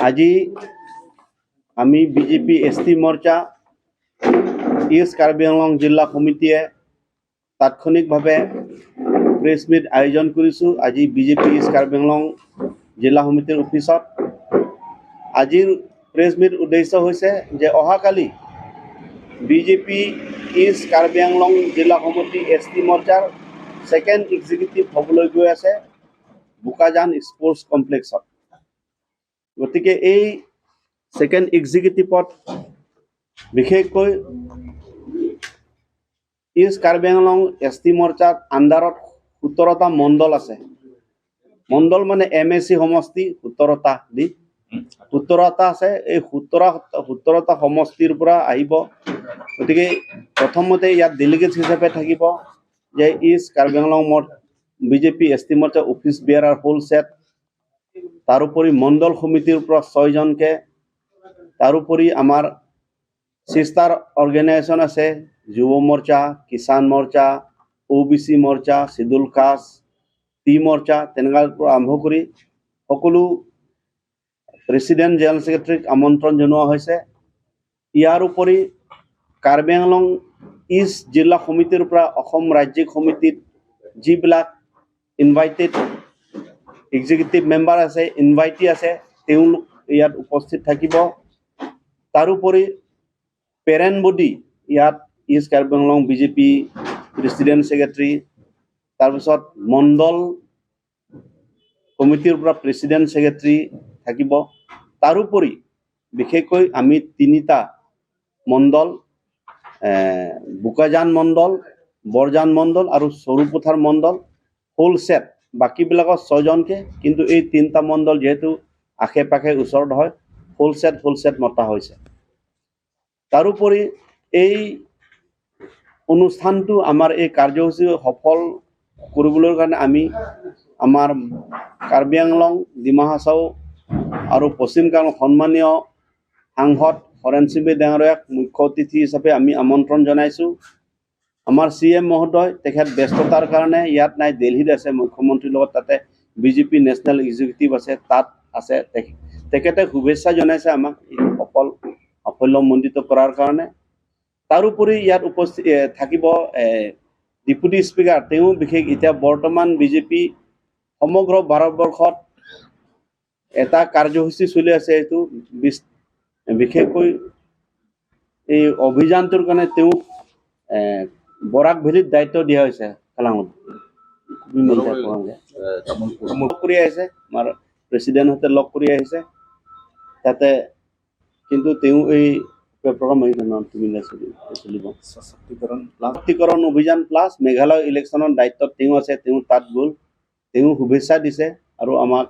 আজি আমি BJP S T মৰ্চা east Karbi Anglong জিলা সমিতিয়ে তাৎক্ষণিকভাৱে প্ৰেছ মিট আয়োজন কৰিছোঁ। আজি বিজেপি ইষ্ট কাৰ্বি আংলং জিলা সমিতিৰ অফিচত আজিৰ প্ৰেছ মিট উদ্দেশ্য হৈছে যে অহাকালি বিজেপি ইষ্ট কাৰ্বি আংলং জিলা সমিতি এছ টি মৰ্চাৰ ছেকেণ্ড এক্সিকিউটিভ হ'বলৈ গৈ আছে বোকাজান স্পৰ্টছ কমপ্লেক্সত। গতিকে এই ছেকেণ্ড এক্সিকিউটিভত বিশেষকৈ east Karbi Anglong S T মৰ্চাৰ আণ্ডাৰত 17টা মণ্ডল আছে। মণ্ডল মানে এম এ চি সমষ্টি 17টা দি 17টা আছে। এই 17টা সমষ্টিৰ পৰা আহিব। গতিকে প্ৰথমতে ইয়াত ডেলিগেটছ হিচাপে থাকিব যে east Karbi Anglong BJP S T Morcha office বিয়াৰাৰ হোল ছেট, তাৰোপৰি মণ্ডল সমিতিৰ পৰা ছয়জনকে, তাৰোপৰি আমাৰ চিষ্টাৰ অৰ্গেনাইজেশ্যন আছে, যুৱ মৰ্চা, কিষাণ মৰ্চা, অ' বি চি মৰ্চা, চিডুল কাষ্ট, টি মৰ্চা, তেনেকুৱাৰ পৰা আৰম্ভ কৰি সকলো প্ৰেচিডেণ্ট, জেনেৰেল ছেক্ৰেটাৰীক আমন্ত্ৰণ জনোৱা হৈছে। ইয়াৰ উপৰি কাৰ্বি আংলং ইষ্ট জিলা সমিতিৰ পৰা অসম ৰাজ্যিক সমিতিত যিবিলাক ইনভাইটেড এক্সিকিউটিভ মেম্বাৰ আছে, ইনভাইটি আছে, তেওঁলোক ইয়াত উপস্থিত থাকিব। তাৰোপৰি পেৰেণ্ট বডি ইয়াত east Karbi Anglong BJP president, secretary, তাৰপিছত মণ্ডল কমিটিৰ পৰা প্ৰেচিডেণ্ট, ছেক্ৰেটাৰী থাকিব। তাৰোপৰি বিশেষকৈ আমি তিনিটা মণ্ডল, বোকাজান মণ্ডল, বৰজান মণ্ডল আৰু সৰুপথাৰ মণ্ডল হোল ছেট, বাকীবিলাকত ছয়জনকে, কিন্তু এই তিনিটা মণ্ডল যিহেতু আশে পাশে ওচৰত হয়, হোল ছেট মতা হৈছে। তাৰোপৰি এই অনুষ্ঠানটো, আমাৰ এই কাৰ্যসূচী সফল কৰিবলৈ কাৰণে আমি আমাৰ কাৰ্বি আংলং, ডিমা হাছাও আৰু পশ্চিম কাৰ্বি সন্মানীয় সাংসদ হৰেণ ছিংফিৰ ডাঙৰীয়াক মুখ্য অতিথি হিচাপে আমি আমন্ত্ৰণ জনাইছোঁ। আমাৰ চি এম মহোদয়, তেখেত ব্যস্ততাৰ কাৰণে ইয়াত নাই, দিল্লীত আছে মুখ্যমন্ত্ৰীৰ লগত। তাতে বিজেপি নেশ্যনেল এক্সিকিউটিভ আছে, তাত আছে। তেখেতে শুভেচ্ছা জনাইছে আমাক এইটো সাফল্যমণ্ডিত কৰাৰ কাৰণে। তাৰোপৰি ইয়াত উপস্থিত থাকিব ডিপুটি স্পীকাৰ। তেওঁ বিশেষ এতিয়া বৰ্তমান বিজেপি সমগ্ৰ ভাৰতবৰ্ষত এটা কাৰ্যসূচী চলি আছে। এইটো বিশেষকৈ এই অভিযানটোৰ কাৰণে তেওঁক বৰাক ভেলীত দায়িত্ব দিয়া হৈছে। কালাঙত লগ কৰি আহিছে, আমাৰ প্ৰেচিডেণ্টহঁতে লগ কৰি আহিছে তাতে। কিন্তু তেওঁ এই প্ৰগ্ৰাম তুমি চলিব সশক্তিকৰণ প্লাছ সশক্তিকৰণ অভিযান প্লাছ মেঘালয় ইলেকশ্যনৰ দায়িত্বত তেওঁ আছে। তেওঁ তাত গ'ল, তেওঁ শুভেচ্ছা দিছে আৰু আমাক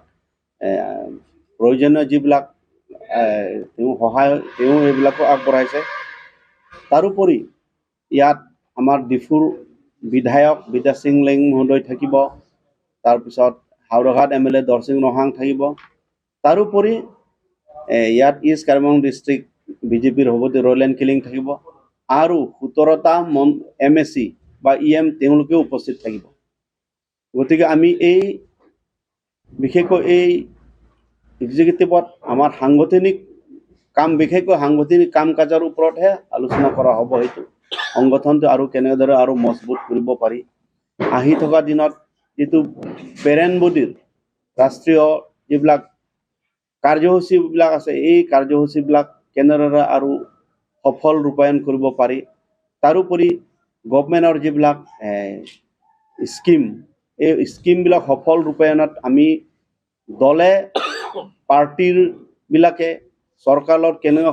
প্ৰয়োজনীয় যিবিলাক তেওঁ সহায়, তেওঁ এইবিলাকো আগবঢ়াইছে। তাৰোপৰি ইয়াত আমাৰ ডিফুৰ বিধায়ক বিদ্যাসিং লেং মহোদয় থাকিব, তাৰপিছত হাওৰাঘাট এম এল এ দৰচিং ৰংহাং থাকিব। তাৰোপৰি ইয়াত ইষ্ট কাৰ্বি আংলং ডিষ্ট্ৰিক্ট বিজেপিৰ সভাপতি ৰয়লেন কিলিং থাকিব আৰু 17টা মন এম এ চি বা ই এম তেওঁলোকেও উপস্থিত থাকিব। গতিকে আমি এই বিশেষকৈ এই এক্সিকিউটিভত আমাৰ সাংগঠনিক কাম, বিশেষকৈ সাংগঠনিক কাম কাজৰ ওপৰতহে আলোচনা কৰা হ'ব। সেইটো সংগঠনটো আৰু কেনেদৰে আৰু মজবুত কৰিব পাৰি, আহি থকা দিনত যিটো পেৰেণ্ট বডিৰ ৰাষ্ট্ৰীয় যিবিলাক কাৰ্যসূচীবিলাক আছে, এই কাৰ্যসূচীবিলাক কেনেদৰে আৰু সফল ৰূপায়ণ কৰিব পাৰি, তাৰোপৰি গভমেণ্টৰ যিবিলাক স্কীম, এই স্কীমবিলাক সফল ৰূপায়ণত আমি দলে পাৰ্টীৰ বিলাকে চৰকাৰৰ লগত কেনেকৈ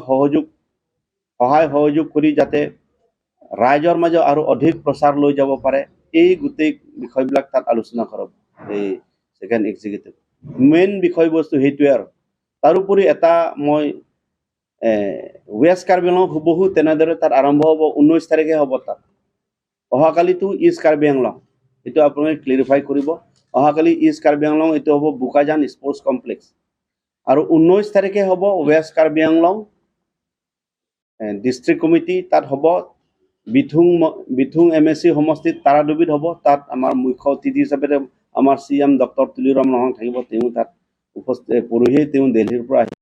সহায় সহযোগ কৰি যাতে ৰাইজৰ মাজত আৰু অধিক প্ৰচাৰ লৈ যাব পাৰে, এই গোটেই বিষয়বিলাক তাত আলোচনা কৰক। এই ছেকেণ্ড এক্সিকিউটিভ মেইন বিষয়বস্তু সেইটোৱে। আৰু তাৰোপৰি এটা মই ৱেষ্ট কাৰ্বি আংলং হুবহু তেনেদৰে তাত আৰম্ভ হ'ব, 19 তাৰিখে হ'ব তাত। অহাকালিতো ইষ্ট কাৰ্বি আংলং, এইটো আপোনালোকে ক্লেৰিফাই কৰিব। অহাকালি ইষ্ট কাৰ্বি আংলং, এইটো হ'ব বোকাজান স্পৰ্টছ কমপ্লেক্স আৰু 19 তাৰিখে হ'ব west Karbi Anglong district committee. তাত হ'ব বিথুং এম এ চি সমষ্টিত তাৰাডুবিত হ'ব। তাত আমাৰ মুখ্য অতিথি হিচাপে আমাৰ C M doctor Tuliram Ronghang থাকিব। তেওঁ তাত উপস্থিত, পৰহিয়ে তেওঁ দিল্লীৰ পৰা আহিব।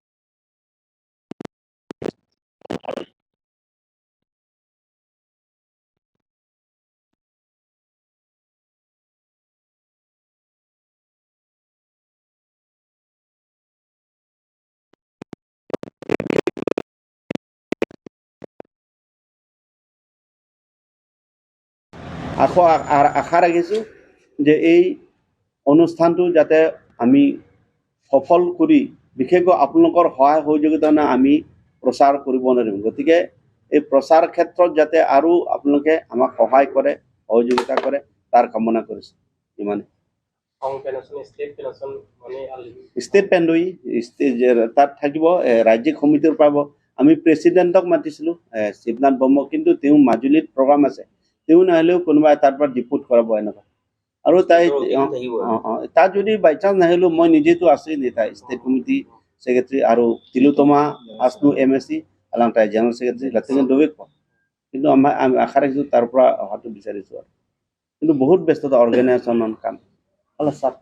আকৌ আশা ৰাখিছোঁ যে এই অনুষ্ঠানটো যাতে আমি সফল কৰি, বিশেষকৈ আপোনালোকৰ সহায় সহযোগিতা আমি প্ৰচাৰ কৰিব নোৱাৰিম। গতিকে এই প্ৰচাৰ ক্ষেত্ৰত যাতে আৰু আপোনালোকে আমাক সহায় কৰে, সহযোগিতা কৰে, তাৰ কামনা কৰিছোঁ। ইমানে। ষ্টেট মানে ষ্টেট পেণ্ডুই তাত থাকিব, ৰাজ্যিক সমিতিৰ পাব। আমি প্ৰেচিডেণ্টক মাতিছিলোঁ, শিৱনাথ ব্ৰহ্ম, কিন্তু তেওঁ মাজুলীত প্ৰগ্ৰাম আছে। তেওঁ নাহিলেও কোনোবাই তাৰ পৰা ডিপুট কৰাব এনেকুৱা। আৰু তাই অঁ, তাত যদি বাই চান্স নাহিলেও মই নিজেতো আছেই নেতা, ষ্টেট কমিটি ছেক্ৰেটাৰী আৰু তিলোতমা আছনু এমএচি আলাং তাই জেনেৰেল ছেক্ৰেটাৰী লাতিঙে দবেক। কিন্তু আমাৰ আমি আশা ৰাখিছোঁ, তাৰ পৰা অহাটো বিচাৰিছোঁ। আৰু কিন্তু বহুত ব্যস্ততা, অৰ্গেনাইজেশ্যনৰ কাম অলপ চাপ।